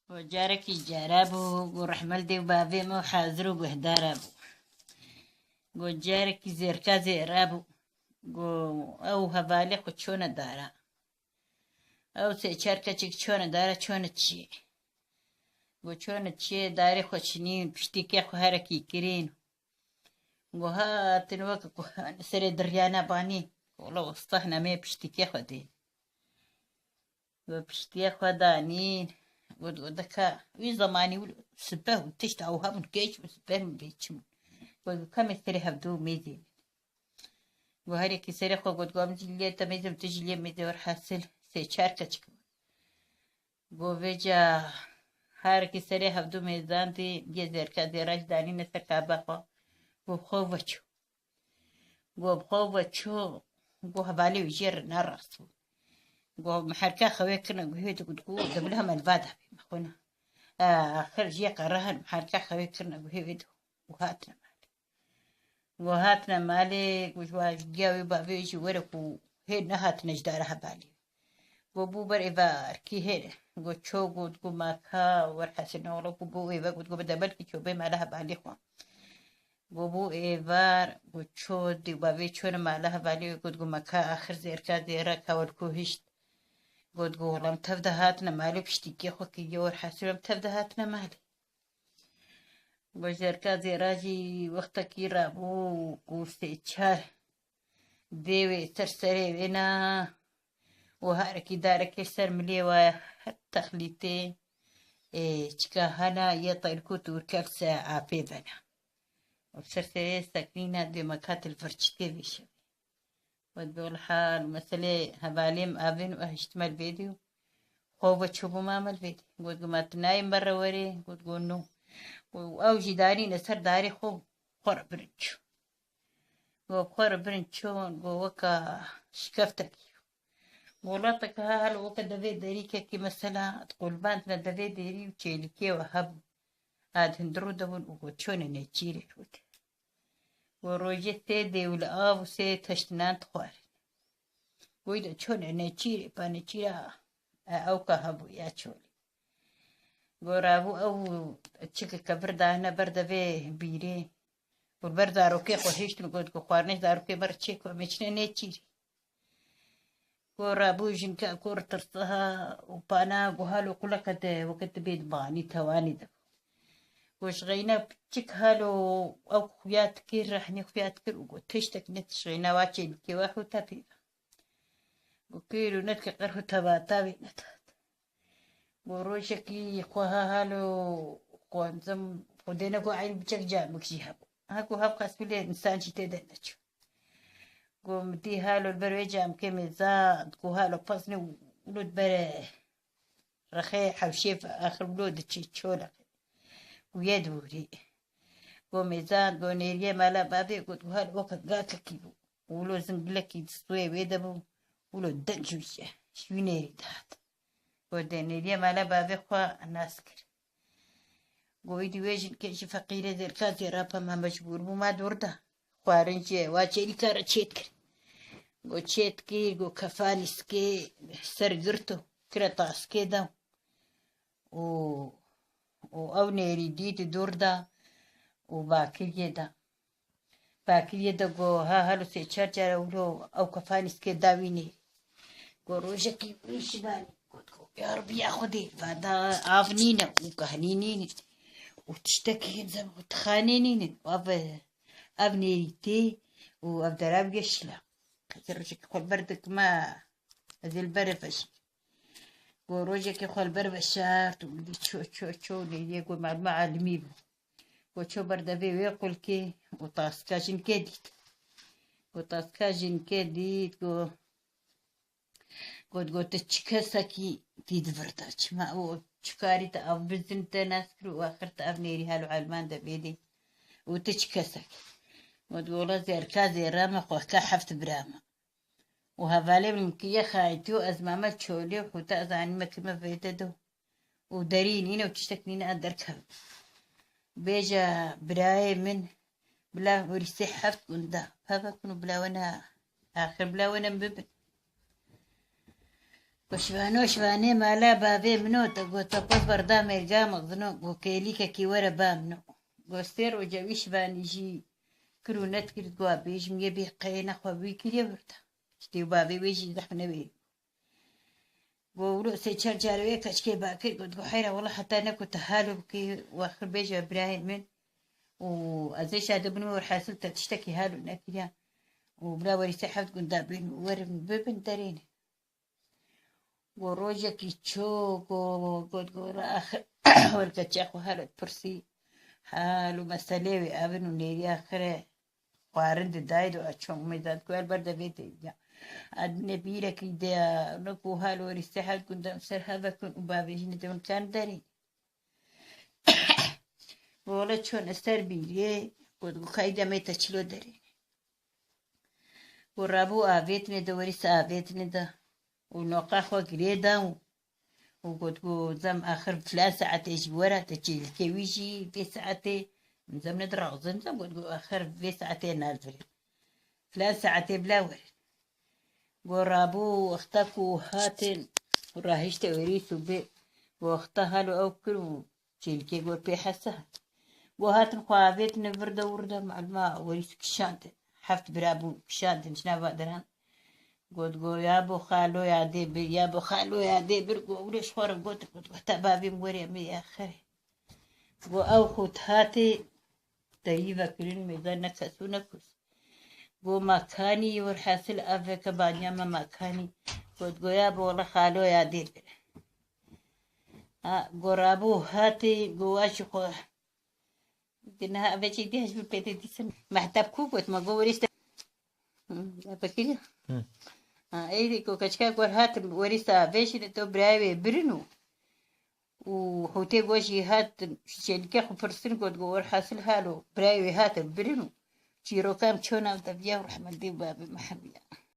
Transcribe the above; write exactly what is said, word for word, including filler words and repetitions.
Go carekî cara bû, go rehmel dê û bavê min hazir û guhdara bû. Go carekî zêrka zêra bû. Go ew hevalê xwe çûne dara. Ew sê çar keçik çûne dara, çûne çiyê. Go çûne çiyê, darê xwe çinîn, piştîkê xwe herekî kirîn. Go hatin wek ku serê diryana banî. Wela westahne me piştîkê xwe dê. Go piştiyê xwe danîn. Go, go dika, wî zemanî wilo sipeh û tişt ew hebûn, keç û sipeh û bêçim. Go, go kemê serê hevdû mêzê. Go herêkî serê xwe got, go em jî lê te mêzê, tu jî lê mêzê, werhasil sê çar keçik. Go vêca herekî serê hevdû mêzandî, yê zêrka zêra jî danîne ser kaba xwe. Go bi xwe ve çû. Go bi xwe ve çû, go hevalê wî jê re nerast bû. Go miherka xewê kirine guhê de, got, go de bila me li va da bê, me xwe ne. Axir jê qere hin, miherka xewê kirine guhê wê de û hatine malê. Go hatine malê, go ji wa giya wê bavê jî were ku hê nehatine ji dara hevalê. Go bû ber êvarkî hêr. Go ço, got, go maka, werhesine ola ku bû êve, got, go bide belkî ço bê mala hevalê xwe. Go bû êvar, go ço, dê bavê çûne mala hevalê wê, got, go maka axir zêrka zêra ka welku hişt. Got, go wela em tev de hatine malê, piştîkê xwe kiriye, werhesine em tev de hatine malê. Go zêrka zêra jî wextekî rabû, go sê çar dê wê ser serê wê ne û herekî darekê ser milê we, her texlîtê, ê, çika hena yê teyrkût û kevse apê vene. Û ser serê seknîne dê me katil vir çi tê vê şevê. Got, bi hal meselê hevalê min avên û hiştime li vê dî û xwe ve çûbû mame li vê dî. Got, go ma tu nayê me re werê? Got, go no. Û ew jî danîne ser darê xwe, xwe re birin çû. Go xwe re birin çûn, go weka şikeftekî. Go welateke ha halo weke devê derîkekî mesela, di qulbandine devê derî û çêlikê we hebû. Ad hundir û debûn û go çûne nêçîrê rûdê. Go rojê sê dêw li av û sê teştinan dixwarin. Goy de çûne nêçîrê, pa nêçîra, e, ewka hebû ya çolê. Go rabû ew çikeke vir dahine ber devê bîrê. Û li ber zarokê xwe hiştin, got, ku xwarinê zarokê me re çêko, em ê çine nêçîrê. Ku rabû jinka ku tirsiha û pana, ku halo quleke de weke tu bê dibanî tewanî de. Ku ji xeyna piçik halo ew xuya dikir, rehnê xuya dikir û got, tiştek ne, ji xeyna wa çêlikê we xwe te pê ve. Ku kêr û netke qerx û tevata wê nedat. Go rojekî xwe ha halo xwenzim, xwedê ne ku eyn biçek camik jî hebû. Ha ku hev qesbîlê insan jî tê de neçû. Go min dî halo li ber wê camikê mêzand, ku halo pezne û wilo dibere rexê hewşê ve, axir wilo diçî çolek û yê dibûrî. Go mêzand, go nêriyê mala bavê, got, go halo weke gakekî bû. Wilo zingilekî di stûyê wê de bû, wilo deng ji wî ye, ji wî nêrî dihat. Got, dê nêriyê mala bavê xwe nas kir. Go, îdî wê jinkê jî feqîrê zêrka zêra pa me mecbûr bû, ma dûr da. Xwarin jî wa çêlîka re çêt kir. Go çêt kir, go kefanî sikê ser girto, kire taskê de. Û, û ew nêrî dît dûr da û bakiriyê da. Bakiriyê de go, ha halo sê çar cara wilo ew kefanî sikê da wî nêrî. Go rojekî wî şivanî, got, go, ya Rebî ya Xwedê, va da av nîne û kahnî nîne û tiştekî hin zem û tixanê nîne. Ev, ev nêrî tê û ev dera wî ye şila. Qetê rojekî xwe li ber dikima, ez ê li ber veşî. Go rojekê xwe li ber veşart û dî ço, ço, ço, nêriyê go malûma alimî bû. Go ço ber devê wê qulkê û taska jinkê dît. Go taska jinkê dît, go, got, go, tu çi kesekî tî di vir de? Çima û çi karî te ev bizin te nas kir û axir te ev nêrî hal û elman de bêdî û tu çi kesekî? Got, go, wela zêrka zêra me, xwehka heft bira me. Û hevalê min ki ye xaytî û ez mame çolê û xûta ez anîme ki me vêde do. Û derî nîne û tiştek nîne ez derkevim. Bêje birayê min, bila hûrî sê heft gunda. Peve kun û bila wena, axir bila wena bibin. Go şivano şivanê mala bavê min o, te got te poz berda mêrga mexzino, go kêlîkekî were ba min o. Go sê roja wî şivanî jî kir û net kir, go bêjim yê bê qeyê nexwe wî kiriye wirda. Tiştê û bavê wê jî zehf newê. Go wilo sê çar carê wê keçikê ba kir, got go heyra wela heta ne ku te halo bikî, waxir bêje birayê min. Û ez ê şade bin werhasil te tiştekî halo nekiriya. Û bila werî sê heft gunda bin û werin bibin derêne. Go rojekî ço go got go ra axir werke çex û halo pirsî. Hal û meselê wê evin û nêriya xire. Xwarin didayê do a çong mêzat ku el ber de vê tê ya. Ad ne bîrekî de ne ku hal werî sehet gundam ser heve kun û bavê jî ne de hûn kan derî. Wala çon ser bîrê, got ku kayda me te çilo derî. Û rabû avêtine de werî se avêtine de. Û noqa xwe girê da û û got ku zem axir filan saetê jî were, te çêlikê wî jî vê saetê, zem ne dirazin, zem got ku axir vê saetê nazirê. Filan saetê bila werin. Go rabû wexta ku hatin û rahişte werî sûbê, go wexta halo ew kir û çêlikê got pê hese hat. Go hatin xwe avêtine vir de wir de maluma werî kişandin. Heft bira bûn kişandin ji nava deran. Got go ya bo xalo ya dê bir, ya bo xalo ya dê bir, go wilo ji xwe re got, got go te bavê min werê me ya xerê. Go ew xwe hatê te yî vekirin mêze ne kes û ne kus. Go makanî werhasil aveke banya me makanî. Got go ya bo wela xalo ya dê bir. Ha, go rabû hatê go wa ji xwe. Di niha vecî dî hej bi pê tê dîsin. Mehteb ku got me go werî se. Hı, ya pekiriya. Hı. Ha, êdî ku keçika ku hatin werî se vê jî de to birayê wê birin û. Û hûtê go jî hat çêlike xwe pirsin got go werhasil halo birayê wê hatin birin û. Çîroka em çona deviya û rehmetê û babê Mehemiya.